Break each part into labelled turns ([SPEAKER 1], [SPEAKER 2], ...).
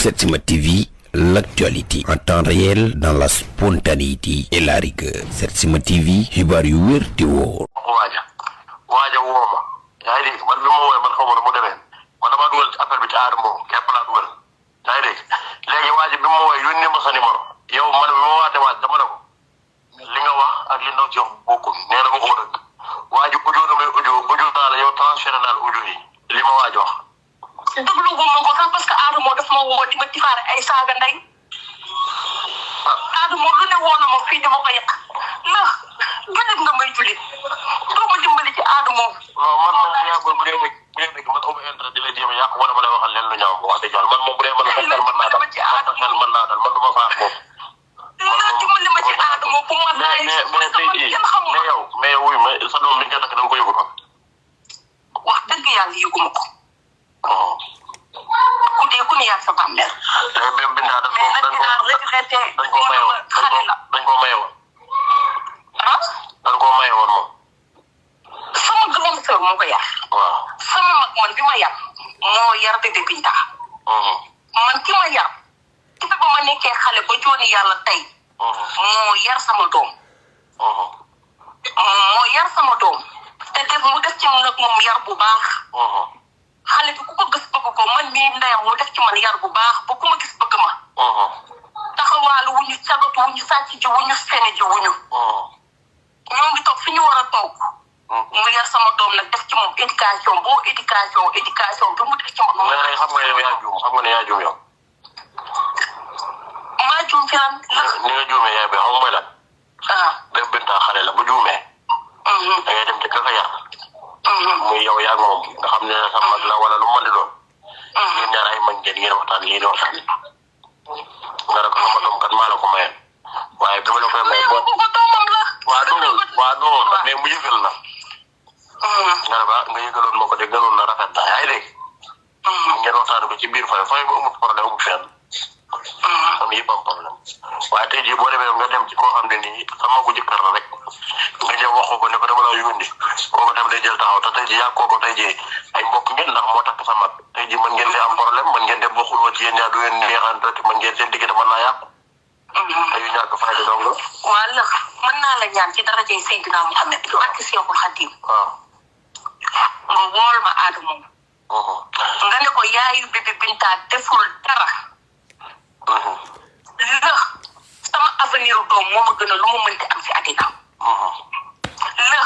[SPEAKER 1] Setsima TV, l'actualité en temps réel dans la spontanéité et la rigueur. Setsima TV, xibaar yu wér te wóor.
[SPEAKER 2] waaja woo ma yaa ngi dégg man bi ma woowee man xaw ma nu mu demee man damaa dugal appel bi ci Adamo képp laa dugal yaa ngi dégg léegi waaji bi ma woowee yónnee ma sa numéro yow man bi ma waatee waaj dama ne ko li nga wax ak li ndaw ci wax bokkul nee na ma ko dëgg waaji audio na may audio naa la yow transféré naa la audio yi li ma waaj wax.
[SPEAKER 3] déglu gu ma ko sax parce que Adamo daf ma woo di ma tifaare ay saaga ndey Adamo lu ne woo na ma fii di ma ko yàq la jullit nga may jullit doo ma dimbali ci Adamo.
[SPEAKER 2] non man moom yaa bu dee dëgg man amu intérêt di la jéem a yàq wala ma lay waxal leen lu ñaaw wax dëgg yàlla man moom bu dee man xel mën naa dal man du ma faax moom.
[SPEAKER 3] la dimbali ma ci Adamo bu ma laaj
[SPEAKER 2] mais tey jii mais yow wuy ma sa doom bi nga takk da nga ko yëgu ko.
[SPEAKER 3] wax dëgg yàlla yëguma ko. ku dee ku ne yaa sa bàmmeel.
[SPEAKER 2] mais même Binta dañ ko maye woon dañ ko maye woon.
[SPEAKER 3] ah.
[SPEAKER 2] dañ ko maye woon moom.
[SPEAKER 3] sama grande sœur moo ko yar.
[SPEAKER 2] waaw
[SPEAKER 3] sama mag man bi ma yar moo yar bébé Binta. man ki ma yar ki ba ma nekkee xale ba jooni yàlla tey. moo yar sama doom. moo yar sama doom. te def mu def ci nag moom yar bu baax. xale bi ku ko gis bëgg ko man mii ndeyam mu def ci man yar bu baax ba ku ma gis bëgg ma. taxawaalu wuñu sagatu wuñu sàcc ji wuñu sene ji wuñu. ñoo ngi toog fi ñu war a toog. mu yar sama doom nag def ci moom éducation bi mu def ci moom.
[SPEAKER 2] mais xam nga yow yaa juum xam nga ne yaa juum yow.
[SPEAKER 3] maa juum fi lan.
[SPEAKER 2] ni nga juumee yaay bi xam nga mooy lan. def Binta xale la bu juumee. da ngay dem ci kaka yar. muy yow yaa moom nga xam ne sa mag la wala lu mën di doon. yéen ñaar ay mag ngeen waxtaan yéen waxtaan. nga ne ko sama doom kat maa la ko mayal. waaye bi ma la koy may boo. waa doomam la mais mu yëgal la. nga ne ba nga yëgaloon ma ko de gënoon na rafet naa yaa ngi dégg. ngeen waxtaan ko ci biir fay ba amul problème amul fenn. xam yëpp am problème. waaye tey jii boo demee nga dem ci koo xam ne nii sama magu jëkkër la rek. nga ñëw wax ko ne ko dama la yónni kooku tam day jël taxaw te tey jii yaa kooku tey jii ay mbokk ngeen ndax moo takk sa mag tey jii mën ngeen fi am problème mën ngeen dem bokkul woon ci yéen ñaar du ngeen neexante mën ngeen seen diggante mën naa yàqu. ay yu ñàkk fayda dong la.
[SPEAKER 3] waaw la mën naa la ñaan ci darajay Seydina Muhammad ak Seexul Xadim. nga wool ma Adamo. nga ne ko yaayu bébé Binta deful dara. la sama avenir doom moo ma gën a lu mu mënti am ci àddina. la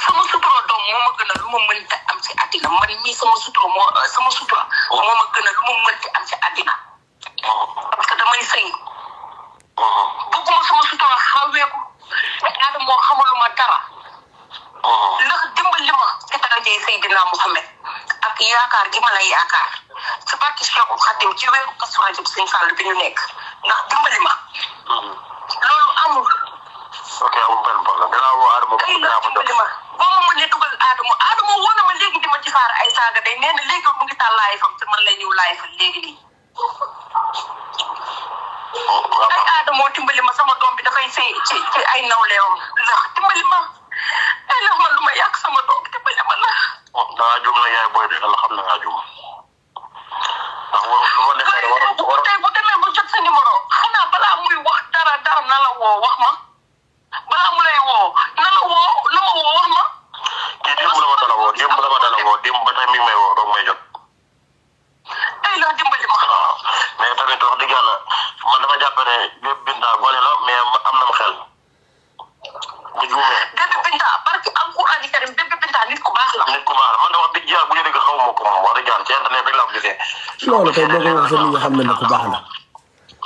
[SPEAKER 3] sama sutura doom moo ma gën a lu mu mënti am ci àddina man mii sama sutura moo ma gën a lu mu mënti am ci àddina. parce que damay sëy. bëgguma sama sutura xaweeku te Adamo xamaluma dara. ndax dimbali ma ci darajay Seydina Muhammad ak yaakaar gi ma lay yaakaar ci barke Cheikhul Khadim ci weeru Kazu Rajab Sëñ Fall bi ñu nekk ndax dimbali ma. loolu amul.
[SPEAKER 2] ok amul benn problème dinaa woo Adamo.
[SPEAKER 3] dimbali ma boo ma mënee dugal Adamo woo na ma léegi di ma ci faar ay saaga day nee na léegi mu ngi taal laay fam te man lay ñëw laay fa léegi nii. ay Adamo dimbali ma sama doom bi dafay sëy ci ay nawleewam ndax dimbali ma ay la man lu ma yàq sama doom bi dimbali ma la.
[SPEAKER 2] dangaa juum na yaay booy de yàlla xam na ngaa juum. ndax lu ma defee war
[SPEAKER 3] tey bu demee bu jot sa numéro xanaa balaa muy wax dara na la woo wax ma balaa mu lay woo na ma woo wax ma.
[SPEAKER 2] kii démb la ma dala woo démb ba tey mi ngi may woo doog may jot.
[SPEAKER 3] ay la dimbali ma.
[SPEAKER 2] waaw mais tamit wax dëgg yàlla man dama jàpp ne bépp Binta gone la mais am na ma xel bu juumee.
[SPEAKER 3] bébé Binta barki alxuraan karim bébé Binta nit ku baax la.
[SPEAKER 2] nit ku baax la man de wax dëgg yàlla bu ñu dégg xaw ma ko moom wax dëgg yàlla ci internet rek laa ko gisee.
[SPEAKER 4] loolu kay boo ko waxee nit ñi xam nañ ne ku baax la.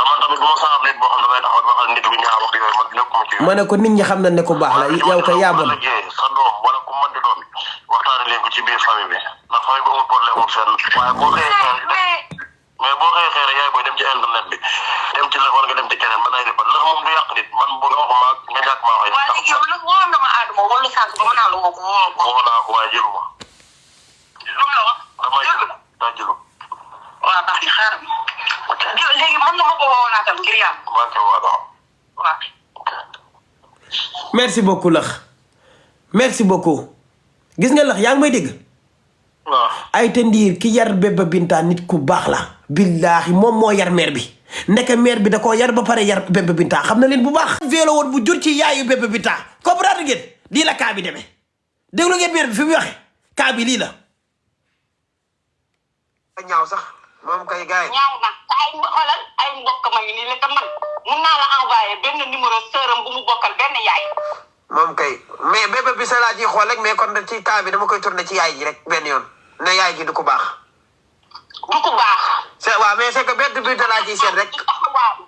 [SPEAKER 2] man tamit bu ma saxaar nit boo xam ne damay taxaw di waxal nit lu ñaaw wax yooyu man nekkuma ci.
[SPEAKER 4] ma ne ko nit ñi xam nañ ne ku baax la yow kay yaa bon.
[SPEAKER 2] sa doom wala ku mën di doon waxtaane leen ko ci biir famille bi ndax famille bi amul problème amul fenn waaye boo xëyee xeer yaay booy dem ci internet bi dem ci la wala nga dem ci keneen mën naa indi ban ndax moom du yàq nit man bu nga wax ma nga ñàkk maa wax.
[SPEAKER 3] waaye léegi yow nag woo nga ma Adamo wala sànq ba mën naa la woo ko woo ko.
[SPEAKER 2] woo naa ko waaye jëlu ma.
[SPEAKER 3] lu mu la wax.
[SPEAKER 2] daa jëlu.
[SPEAKER 3] waaw baax na xaaral ma. ok léegi mën nga ma ko woo naatal ngir yàlla.
[SPEAKER 2] maa ngi koy woo
[SPEAKER 3] waaw.
[SPEAKER 4] merci beaucoup Lax merci beaucoup gis nga Lax yaa ngi may dégg.
[SPEAKER 2] waaw
[SPEAKER 4] Aïta Ndir ki yar Bébé Binta nit ku baax la billaahi moom moo yar mère bi ndeke mère bi da koo yar ba pare yar Bébé Binta xam na leen bu baax. vélo woon bu jur ci yaayu Bébé Binta comprendre ngeen lii la kaa bi demee déglu ngeen mère bi fi mu waxee kaa bi lii la.
[SPEAKER 5] ñaaw sax moom kay gars yi.
[SPEAKER 3] ñaaw na ay xoolal ay mbokk ma ngi nii la te man mun naa la envoyé benn numéro sëram bu mu bokkal benn yaay.
[SPEAKER 5] moom kay mais Bébé bi sa laa ciy xool rek mais kon ci kaa bi dama koy tourné ci yaay ji rek benn yoon ne yaay ji du ko baax.
[SPEAKER 3] du ko baax.
[SPEAKER 5] waaw mais c'est que Bébé bi da laa ciy seet rek.
[SPEAKER 3] di taxawaalu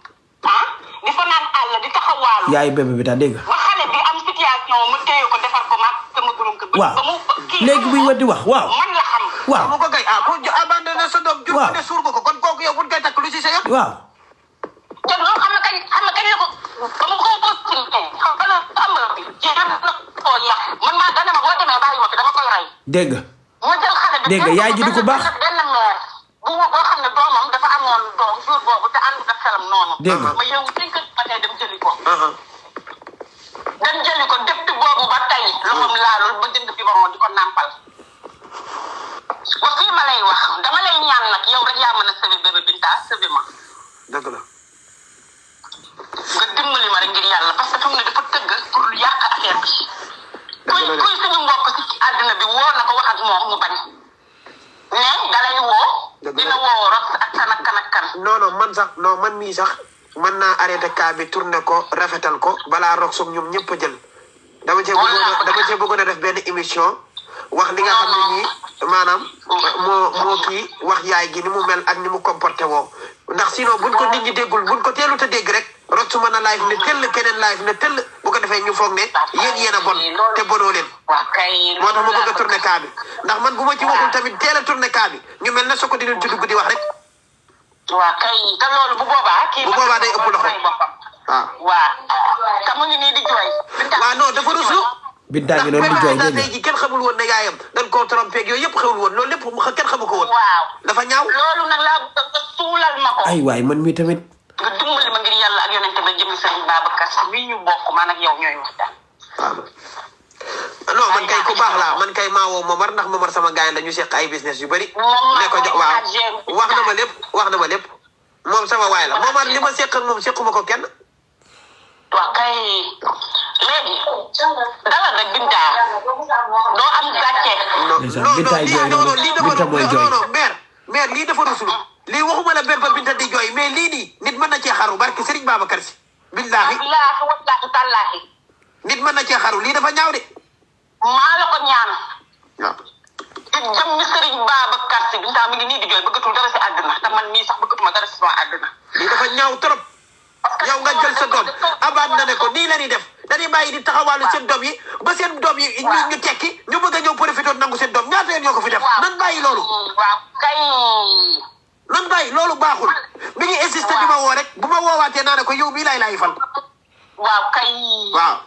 [SPEAKER 3] di fa naan àll di taxawaalu.
[SPEAKER 4] yaayu Bébé Binta dégg nga.
[SPEAKER 3] ba xale bi am situation mu téye ko defar ko maag sama borom kër.
[SPEAKER 4] waaw
[SPEAKER 3] ba mu kii
[SPEAKER 4] léegi muy wër di wax waaw.
[SPEAKER 3] man la xam.
[SPEAKER 4] waaw
[SPEAKER 5] mu ko kay ku abandonné sa doom. jur ko ne suur ko kon kooku yow buñ koy takk lu si sa yoon.
[SPEAKER 4] waaw.
[SPEAKER 3] te loolu xam nga kañ la ko ba mu ko continué xam nga am na bi jéem na koo yàq man maa dana ma boo demee bàyyi ma fi dama koy rey.
[SPEAKER 4] dégg nga.
[SPEAKER 3] mu jël xale bi.
[SPEAKER 4] dégg nga yaay ji du ko baax.
[SPEAKER 3] benn mère bu boo xam ne doomam dafa amoon doom jour boobu te ànd ak xelam noonu.
[SPEAKER 4] dégg nga
[SPEAKER 3] ma yow 5 heures matin dem jëli ko. dem jëli ko depuis boobu ba tey loxoom laalul ba jënd bi ba moo di ko nàmpal. ba fii ma lay wax dama lay ñaan nag yow rek yaa mën a sauver Bébé Binta sauver ma.
[SPEAKER 5] dëgg la.
[SPEAKER 3] nga dimbali ma rek ngir yàlla parce que fi mu ne dafa tëgg pour lu yàq affaire bi. kuy suñu mbokk ci àddina bi woo na ko wax ak moom mu bañ. mais dalay woo. dina woo Rox ak kan ak kan ak kan.
[SPEAKER 5] non man sax man mii sax mën naa arrêté cas bi tourné ko rafetal ko balaa Rox ak ñoom ñëpp a jël. dama cee bëggoon a def benn émission. wax li nga xam ne nii maanaam moo kii wax yaay gi ni mu mel ak ni mu comporté woo ndax sinon buñ ko nit ñi déggul buñ ko teelut a dégg rek Rox su mën a live ne tëll keneen live ne tëll bu ko defee ñu foog ne yéen a bon te bonoo leen. moo tax ma bëgg a tourné cas bi ndax man bu ma ci waxul tamit teel a tourné cas bi ñu mel ne soo ko di leen ci dugg di wax rek.
[SPEAKER 3] waaw kay te loolu bu boobaa.
[SPEAKER 5] bu boobaa day ëpp loxo
[SPEAKER 3] waaw te mu ngi nii di jooy.
[SPEAKER 5] waaw non dafa ruslu.
[SPEAKER 4] Binta ngi doon di jooy dégg nga
[SPEAKER 5] ji kenn xamul woon ne yaayam dañ koo trompé ak yooyu yëpp xewul woon loolu lépp kenn xamu ko woon.
[SPEAKER 3] waaw
[SPEAKER 5] dafa ñaaw.
[SPEAKER 3] loolu nag laa bëgg nga suulal ma ko.
[SPEAKER 4] ay waay man mii tamit.
[SPEAKER 3] nga dimbali ma ngir yàlla ak yonente ba jëm Serigne Babacar Sy bii ñu bokk man ak yow ñooy waxtaan.
[SPEAKER 5] waaw non man kay ku baax laa man kay maa woo Momar ndax Momar sama gars la ñu seq ay business yu bëri. ne ko jox waaw wax na ma lépp moom sama waay la Momar li ma seq ak moom sequma ko kenn.
[SPEAKER 3] waaw kay léegi dara rek Binta doo am gàcce.
[SPEAKER 5] non lii dafa ruslu lii waxuma la Bébé Binta di jooy mais lii nii nit mën na cee xaru barke Serigne Babacar Sy. billaahi
[SPEAKER 3] wallaahi
[SPEAKER 5] nit mën na cee xaru lii dafa ñaaw de.
[SPEAKER 3] maa la ko ñaan.
[SPEAKER 5] waaw.
[SPEAKER 3] te jëmmi Serigne Babacar Sy Binta mi ngi nii di jooy bëggatul dara si àdduna te man mii sax bëggatuma dara si sama àdduna.
[SPEAKER 5] lii dafa ñaaw trop. yow nga jël sa doom abaat na ne ko nii la ñuy def dañuy bàyyi di taxawaalu seen doom yi ba seen doom yi ñu tekki ñu bëgg a ñëw profité nangu seen doom ñaata yoon ñoo ko fi def. nan bàyyi loolu.
[SPEAKER 3] waaw kay.
[SPEAKER 5] nan bàyyi loolu baaxul mi ngi insisté di ma woo rek bu ma woowaatee naa ne ko yow mii laay fal.
[SPEAKER 3] waaw kay.
[SPEAKER 5] waaw.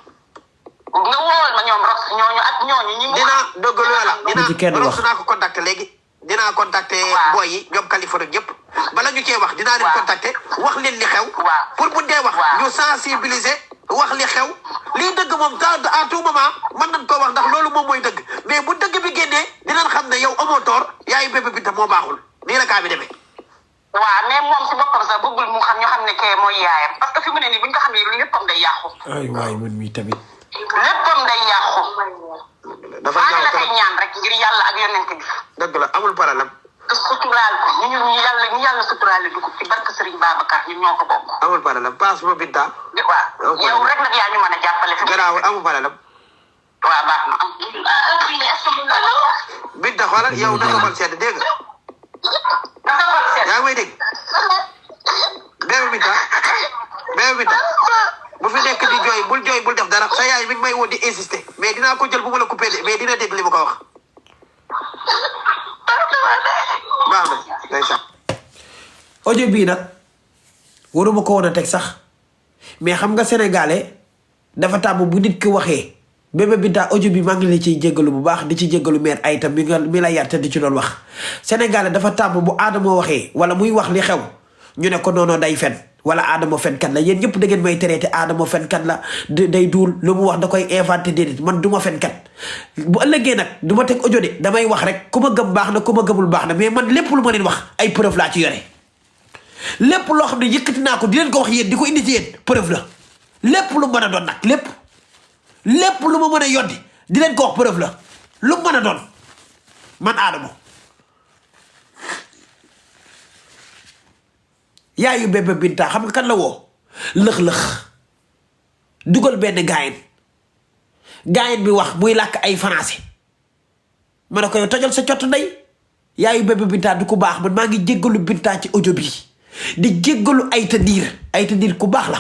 [SPEAKER 3] nga woowal ma ñoom Rox ñooñu ak ñooñu ñi.
[SPEAKER 5] dinaa dëgg loola Rox naa ko contacté léegi. dinaa contacté boy yi ñoom Californie yëpp bala ñu cee wax dinaa leen contacté wax leen li xew pour bu dee wax ñu sensibiliser wax li xew lii dëgg moom à tout moment mën nañ koo wax ndax loolu moom mooy dëgg mais bu dëgg bi génnee dinañ xam ne yow amoo toor yaayu Bébé Binta moo baaxul nii la kaa bi demee.
[SPEAKER 3] waaw mais moom si boppam sax bëggul mu xam ñu xam ne kee mooy yaayam parce que fi mu ne nii bu ñu ko xamee léppam day yàqu.
[SPEAKER 4] ay waay man mii tamit.
[SPEAKER 3] léppam day yàqu.
[SPEAKER 5] dafa
[SPEAKER 3] ñaaw trop ñaan rek ngir yàlla ak yonent bi.
[SPEAKER 5] dëgg la amul problème.
[SPEAKER 3] te suturaal ko ñu yàlla suturaale dugg ci barke Serigne Babacar ñun ñoo ko bokk.
[SPEAKER 5] amul problème passe ma Binta.
[SPEAKER 3] waaw yow rek nag yaa ñu mën a jàppale.
[SPEAKER 5] garaawul amul problème.
[SPEAKER 3] waaw baax na am.
[SPEAKER 5] Binta xoolal yow na nga xool sedd dégg nga. yaa ngi may dégg. Bébé Binta bu fi nekk di jooy bul def dara sa yaay mi ngi may woo di insister mais dinaa ko jël bu ma la coupé mais dina dégg li ma ko wax. baax na ndeysaan.
[SPEAKER 4] audio bii nag waruma ko woon a teg sax mais xam nga sénégalais dafa tàmm bu nit ki waxee Bébé Binta audio bi maa ngi la ciy jéggalu bu baax di ci jéggalu mère Aïta mi la yar te di ci doon wax sénégalais dafa tàmm bu Adama waxee wala muy wax li xew ñu ne ko noonu day fen wala Adama fenkat la yéen ñëpp da ngeen may traité Adama fenkat la day duul lu mu wax da koy inventé déedéet man du ma fenkat bu ëllëgee nag du ma teg audio de damay wax rek ku ma gëm baax na ku ma gëmul baax na mais man lépp lu ma leen wax ay preuve laa ci yore lépp loo xam ne yëkkati naa ko di leen ko wax yéen di ko indi ci yéen preuve la lépp lu mën a doon nag lépp lu ma mën a yoddi di leen ko wax preuve la lu mën a doon man Adamo yaayu Bébé Binta xam nga kan la woo lëx-lëx dugal benn gaayen bi wax muy làkk ay français ma ne ko yow tojal sa cottu ndey yaayu Bébé Binta du ku baax man maa ngi jéggalu Binta ci audio bi di jéggalu Ayta Ndiir ku baax la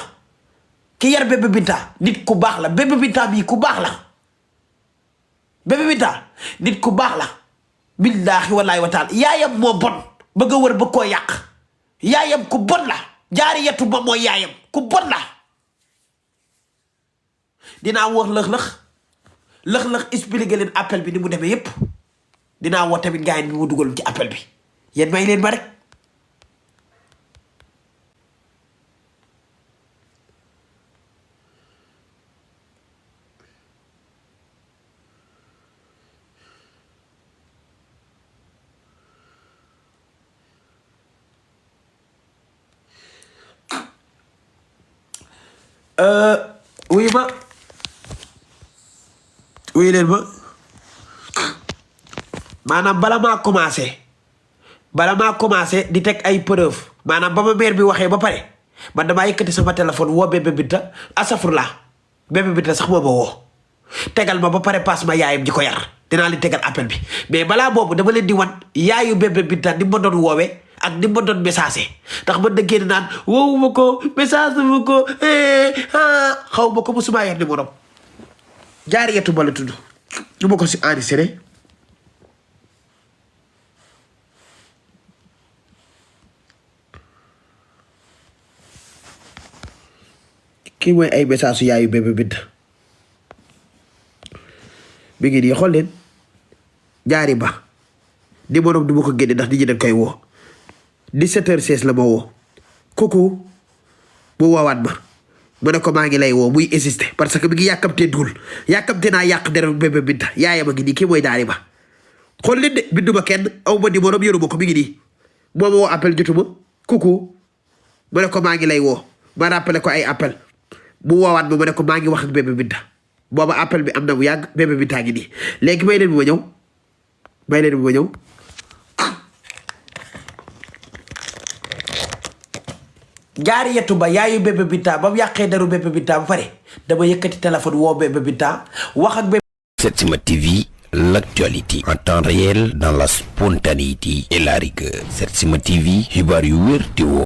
[SPEAKER 4] ki yar Bébé Binta nit ku baax la Bébé Binta bii ku baax la Bébé Binta nit ku baax la billaahi wallaahi wa taala yaayam moo bon bëgg a wër ba koo yàq yaayam ku bon la jaari yetu ba mooy yaayam ku bon la dinaa wax lëx-lëx expliqué leen appel bi ni mu demee yépp dinaa woo tamit gars yi bi mu dugal ci appel bi yéen may leen ma rek wuyu leen ma maanaam bala maa commencé di teg ay preuve maanaam ba ma mère bi waxee ba pare man damaa yëkkati sama téléphone woo Bébé Binta asafurla Bébé Binta sax moo ma woo tegal ma ba pare passe ma yaayam ji ko yar dinaa leen tegal appel bi mais balaa boobu dama leen di wan yaayu Bébé Binta ni ma doon woowee ak ni ma doon message ndax man da génn naan woowu ma ko message ma ko xaw ma ko musuma yor numéro jaariyatu ba la tudd ñu ma ko si enregistré kii mooy ay message su yaayu Bébé Binta mi ngi nii xool leen jaari ba numéro du ma ko génne ndax nit ñi dañ koy woo 17h16 la ma woo kooku mu woowaat ma ne ko maa ngi lay woo muy insister parce que mi ngi yàkkamtee duul yàkkamte naa yàq dara Bébé Binta yaayam a ngi nii kii mooy jaari ba xool leen de bindu ma kenn aw ma numéro yoruma ko mi ngi nii moo ma woo appel jotuma kooku ma ne ko maa ngi lay woo ma rappelé ko ay appel mu woowaat ma ne ko maa ngi wax ak Bébé Binta booba appel bi am na bu yàgg Bébé Binta ngi nii léegi may leen bi ma ñëw jaari yetu ba yaayu Bébé Binta ba mu yàqee daru Bébé Binta ba pare dama yëkkati téléphone woo Bébé Binta wax ak
[SPEAKER 1] Setsima TV, l'actualité en temps réel dans la spontanéité et la rigueur. Setsima TV, xibaar yu wér te wóor.